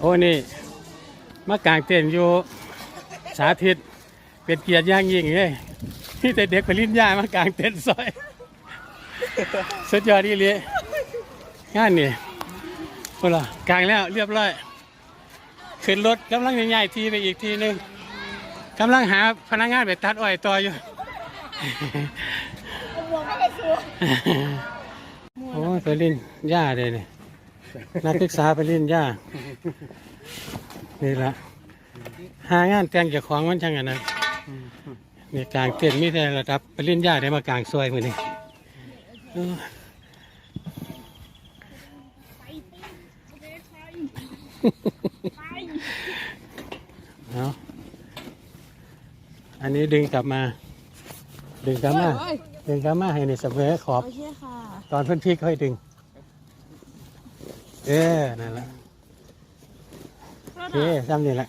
ໂອ້ ນີ້ມາກາງເຕັນຢູ່ສາທິດ ເປັນກຽດຢ່າງຍິ່ງເດ້ ມີແຕ່ເດັກປະລິນຍາມາກາງເຕັນຊ່ອຍ ສຸດຍອດອີ່ຫຼີ ງານນີ້ ພຸ້ນລະ ກາງແລ້ວລຽບຮ້ອຍ ຂຶ້ນລົດ ກຳລັງຈະຍ້າຍທີ່ໄປອີກທີ່ໜຶ່ງ ກຳລັງຫາພະນັກງານໄປຕັດອ້ອຍຕໍ່ຢູ່ ໂອ້ຍ ປະລິນຍາເດ້ນີ້ ນັກສຶກສາປະລິນຍາ ນີ້ລະ ຫາງານແຕ່ງເຈົ້າຂອງມັນຈັ່ງອັນນັ້ນ ນີ້ກາງເຕັນ ມີແຕ່ລະດັບປະລິນຍາໄດ້ມາກາງຊ່ອຍມື້ນີ້ ເອີ ເອົາ ອັນນີ້ດຶງກັບມາ ດຶງກັບມາ ດຶງກັບມາໃຫ້ນີ້ສະເໝີຂອບ ໂອເຄຄ່ະ ຕອນເພິ່ນພິກຄ່ອຍດຶງ ເອີ ນັ້ນລະ ໂອເຄ ຊ່ຳນີ້ລະ